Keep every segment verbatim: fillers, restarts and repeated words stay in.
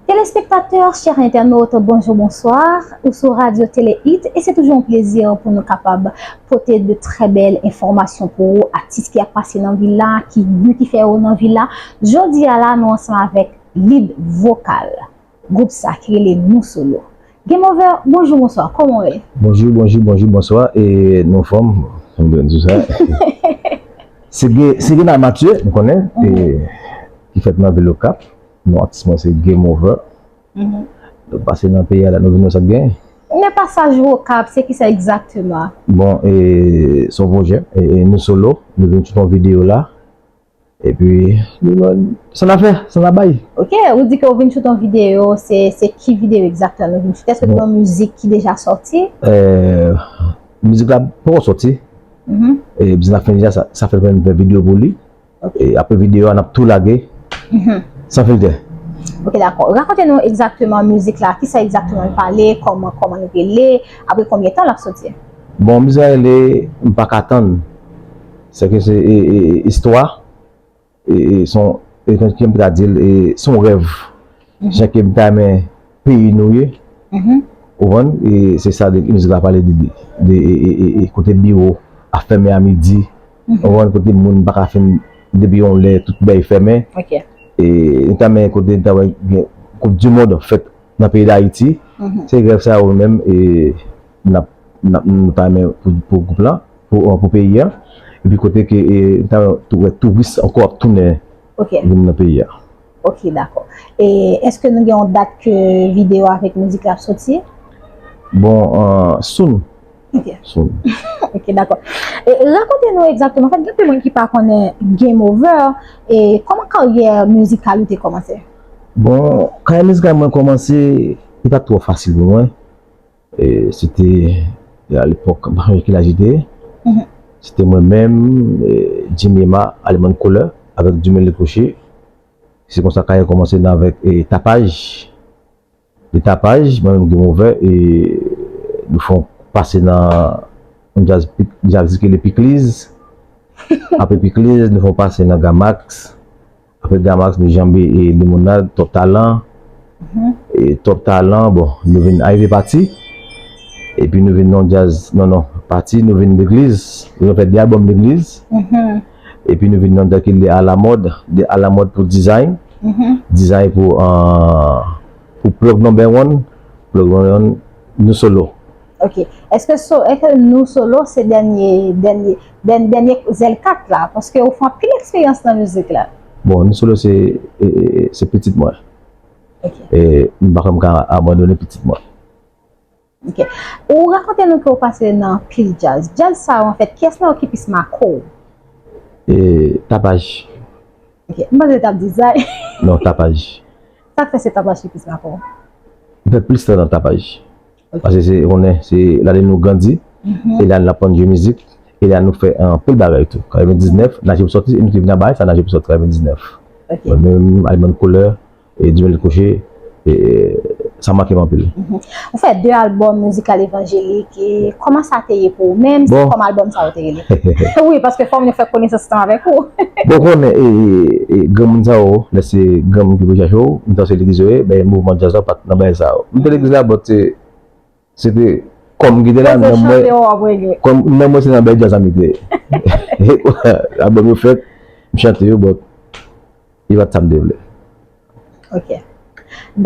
Telespektatè, chè entènot, bonjou, bonswa. Ou sou Radyo Tele Hit e se toujou yon plezi pou nou kapab pote de trè bèl enfòmasyon pou ou, atis ki ap pase nan vil la, ki, ki fè yo nan vil la. Jodi a la, nou ansanm avèk lead vokal gwoup sa ki rele Nou Solo. Game Over, bonjou, bonswa, kòman w ye? Bonjou, bonjou, bonjou, bonswa, e nou anfòm, m di sa. Se gen, se gen Mathieu, nou konnen, e, ki fèt nan vil Okap. Non, atis mwen se Game Over. Nou pase nan peyi a la, nou vin wè sa k gen. Men pasaj ou Okap, se kisa egzakteman? Bon, e, se yon pwojè, e, e, Nou Solo, nou vin shoot yon videyo la. Epi, nou, sa n a fè, sa n a bay. Ok, ou di ke ou vin shoot yon videyo, se, se ki videyo egzakteman nou vin shoot? Èske gen yon mizik ki deja sòti? Euh, mizik la poko sòti. E, biznis la fini deja, sa, sa fè mwen fè videyo pou li. E apre videyo a, n ap tou lage san filtè. Ok, dakò. Rakonte nou egzakteman mizik la, kisa egzakteman l pale, kòman, kòman l rele, apre konbyen tan l ap soti? Bon, mizik la rele M pa ka tann. Se ke se, e, e, e, istwa, e, e, se yon, e, jan m ta di l, e, se yon rèv. Jan ke m ta renmen peyi nou ye. Ou konprann? E se sa de, mizik la pale de, de, de, e, e, e, e kote biwo ap fèmen a midi. Ou konprann? Kote moun pa ka fin depi yon lè, tout bagay fèmen. E nou ta renmen kote nou ta wè gen Koup di Mond fèt nan peyi Dayiti. Se rèv sa yo menm, e n ap, n ap, nou ta renmen pou, pou gwoup la, pou, pou peyi a. Epi kote ke, e, nou ta renmen tou, wè touris ankò ap tounen vin nan peyi a. Ok, dakò. E èske nou gen yon dat ke videyo avèk mizik la ap soti? Bon, euh, soon. Ok. Soon. Ok, dakò. E rakonte nou egzakteman, an fèt, gen anpil moun ki pa konnen Game Over, e kòman karyè mizikal ou te kòmanse? Bon, karyè mizikal mwen kòmanse, li pa t twò fasil pou mwen. E se te, alepòk, m pa sonje ki laj li te ye. Se te mwen menm, e, Jimmy Emma, Alemann Couleur, avèk Dumel Lecocher. Se konsa karyè kòmanse nan avèk, e, Tapaj. De Tapaj, mwen menm Game Over, e nou fè yon pase nan yon djaz, pik-, djaz ki rele Pikliz. Apre Pikliz, nou fè yon pase nan Gamax. Apre Gamax, nou janbe, e, Limonad, Top Talent. E Top Talent, bon, nou vin Arive Pati. Epi nou vin nan djaz, non, non, Pati, nou vin Legliz. Nou fè de albòm Legliz. Epi nou vin nan djaz ki rele Alamòd, de Alamòd pou Design. Design pou, euh, pou Plug Number One. Plug Number One, Nou Solo. Ok. Èske so-, èske Nou Solo se dènye, dènye, dèn-, dènye zèl kat la? Paske ou fè anpil eksperyans nan mizik la. Bon, Nou Solo se, e, e, e, se pitit mwen. Ok. E m pa kwè m ka abandone pitit mwen. Ok. Ou rakonte nou ke ou pase nan anpil djaz. Djaz sa yo, anfèt, kiyès nan yo ki plis make w? E, Tapaj. Ok. M panse w t ap di Zay. Non, Tapaj. Sa k fè se Tapaj ki plis make w? M fè plis tan nan Tapaj. Ok. Paske se, konnen, se la de nou grandi. E la n aprann jwe mizik. E la nou fè anpil bagay tou. Katrevendiznèf, Naje pou sòti, e nou te vin nan bagay sa, Naje pou sòti katrevendiznèf. Ok. Mwen menm, Alemann Couleur, e Dumel Lecocher, e sa make m anpil. Ou fè de albòm mizikal evanjelik, e kòman sa te ye pou ou menm? Se kòman albòm sa yo te rele? Wi, paske fò m fè konesans ansanm avèk ou. Bon, konnen, e, e, e granmoun sa yo, lè se granmoun ki pou chache w, m panse legliz yo ye, men mouvman djaz la pa t nan bagay sa yo. M te legliz la, but se Se te kòm ki te la, nan mwen, kòm nan mwen se nan bèl djaz sa m te ye. Albòm yo fèt, m chante yo, but li pa t sa m te vle. Ok.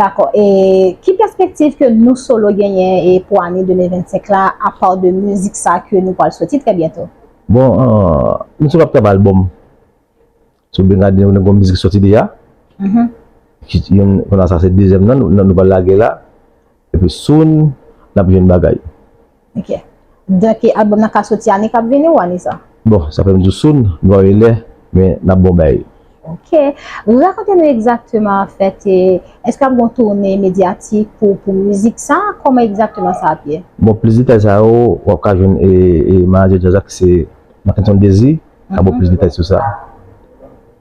Dakò. E ki pèspektiv ke Nou Solo genyen e pou ane de mil vennsenk la, apa de mizik sa ke nou pral soti trè byento? Bon, euh, Nou Solo ap travay albòm. Si w byen gade, nou gen yon mizik sòti deja. Ki, youn, kounye a sa se dezyèm nan, nou, nou pral lage la. Epi soon, n ap jwenn bagay. Ok. Donk, albòm nan ka soti ane k ap vini ou ane sa? Bon, sa fè m di w soon, nou pa wè lè, men n ap bon bagay. Ok. Rakonte nou egzakteman, anfèt, e, èske ap gen yon toune medyatik pou, pou mizik sa? Kòman egzakteman sa ap ye? Bon, plis detay sa yo, w ap ka jwenn, e, e, manadjè djaz la ki se Mackenson Désir. Ka ba w plis detay sou sa.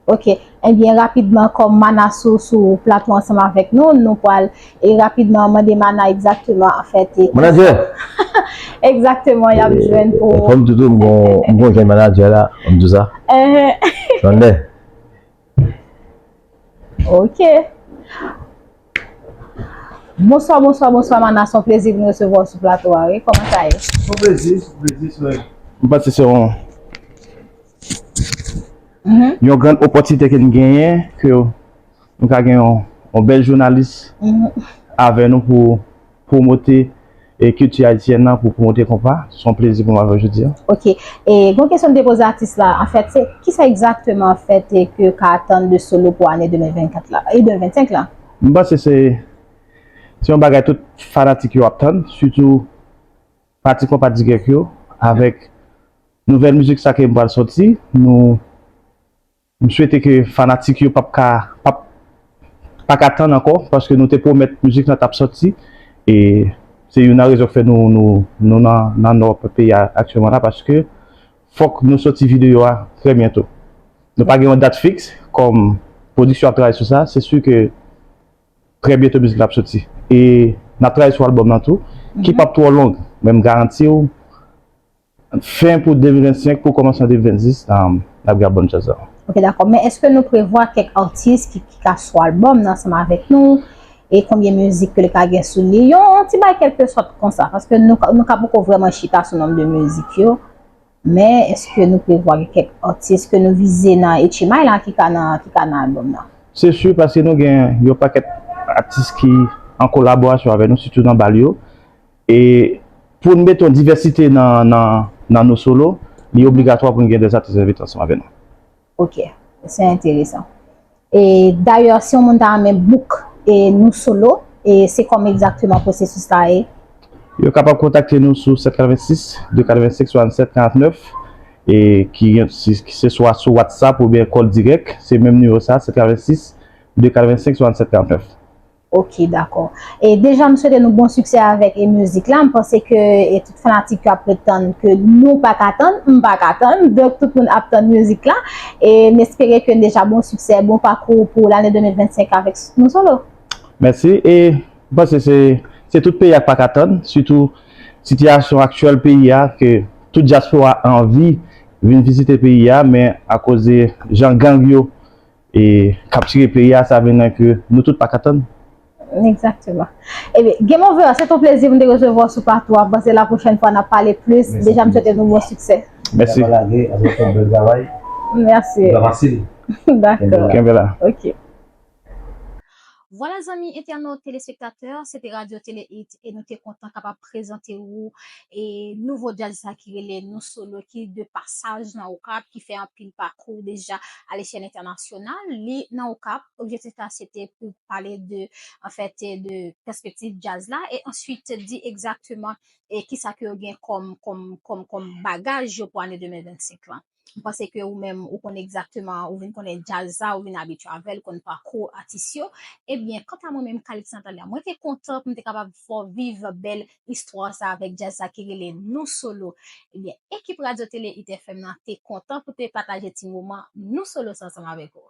Ok. Ebyen, rapidman, kòm Mana sou, sou plato ansanm avèk nou, nou pral, e, rapidman mande Mana egzakteman, anfèt, e, manadjè! Egzakteman, y ap jwenn pou. E, fò m di w tou, m gon, m gon jèn manadjè la, fò m di w sa. Tande. Ok. Bonswa, bonswa, bonswa, Mana. Se yon plezi pou n resevwa w sou plato a, wi. Kòman sa ye? Se yon plezi, se yon plezi, se... M panse se yon, yon grann opòtinite ke n genyen, ke nou ka gen yon, yon bèl jounalis avè nou pou pwomote e kilti ayisyèn nan, pou pwomote konpa. Se yon plezi pou mwen avè w jodi a. Ok. E yon kesyon m te poze atis la, anfèt, se kisa egzakteman, anfèt, e ke yo ka atann de Solo pou ane de mil vennkat la, e de mil vennsenk la? M panse se, se yon bagay tout fanatik yo ap tann, sitou pati konpa dirèk yo, avèk nouvèl mizik sa ke m pral sòti. Nou, m swete ke fanatik yo p ap ka, p ap, pa ka tann ankò, paske nou te pwomèt mizik lan t ap sòti, e se youn nan rezon k fè nou, nou, nou nan, nan nò peyi a aktyèlman la, paske fòk nou sòti videyo a trè byento. Nou pa gen yon dat fiks, kòm pwodiksyon ap travay sou sa, se si ke trè byento mizik la ap sòti. E n ap travay sou albòm lan tou, ki p ap twò long, men m garanti w, fen pou de mil vennsenk pou kòmanse an de mil vennsis, um, n ap gen albòm djaz la. Ok, dakò. Men èske nou prevwa kèk atis ki, ki ka sou albòm nan ansanm avèk nou? E konbyen mizik ke li ka gen sou li? Yon, yon ti bagay kèlkesòt konsa, paske nou, ka- nou ka poko vrèman chita sou nonb de mizik yo. Men èske nou prevwa gen kèk atis ke nou vize nan H M I la ki ka nan, ki ka nan albòm nan? Se si, paske nou gen yon pakèt atis ki an kolaborasyon avèk nou, sitou nan bal yo. E pou n mete yon divèsite nan, nan, nan nou solo, li obligatwa pou n gen de atis envite ansanm avèk nou. Ok, se enteresan. E dayè, si yon moun ta renmen book e nou solo, e se kòman egzakteman pwosesis la ye? Yo kapab kontakte nou sou sèt katrevensis, de katrevensenk, swasannsèt, karannèf, e ki, si, ki se swa sou WhatsApp oubyen call dirèk, se menm nimewo sa, sèt katrevensis, de katrevensenk, swasannsèt, karannèf. Ok, dakò. E deja, m swete nou bon siksè avèk e mizik la. M panse ke e tout fanatik yo ap ret tann ke nou pa ka tann, m pa ka tann. Donk, tout moun ap tann mizik la. E m espere ke n deja bon siksè, bon pakou pou lane de mil vennsenk avèk nou solo. Mèsi. E m panse se, se tout peyi a k pa ka tann, sitou sitiyasyon aktyèl peyi a, ke tout dyaspora anvi vin vizite peyi a, men akoz de jan gang yo e k ap tire peyi a, sa vin nan ke nou tout pa ka tann. Egzakteman. Ebyen, Game Over, se yon plezi pou m te resevwa w sou plato a. M panse la pwochèn fwa n ap pale plis. Deja, m swete nou bon siksè. Mèsi. Pa lage, ap fè yon bèl travay. Mèsi. Li pa fasil. Dakò. Kenbe la. Ok. Vwala, zanmi entènot, telespektatè, se te Radyo Tele Hit e nou te kontan kapab prezante ou e nouvo djaz sa ki rele Nou Solo, ki de pasaj nan Okap, ki fè anpil pakou deja a lechèl entènasyonal. Li nan Okap, objektif la se te pou pale de, anfèt, de pèspektiv djaz la, e answit di egzakteman e kisa ke yo gen kòm, kòm, kòm, kòm bagaj yo pou ane de mil vennsenk lan. M panse ke ou menm, ou konnen egzakteman, ou vin konnen djaz sa, ou vin abitye avè l, konn pakou atis yo. Ebyen, kanta mwen menm, Calix Natalia, mwen te kontan pou m te kapab fè w viv bèl istwa sa avèk djaz sa ki rele Nou Solo. Ebyen, ekip Radyo Tele Hit F M nan te kontan pou te pataje ti moman Nou Solo sa ansanm avèk ou.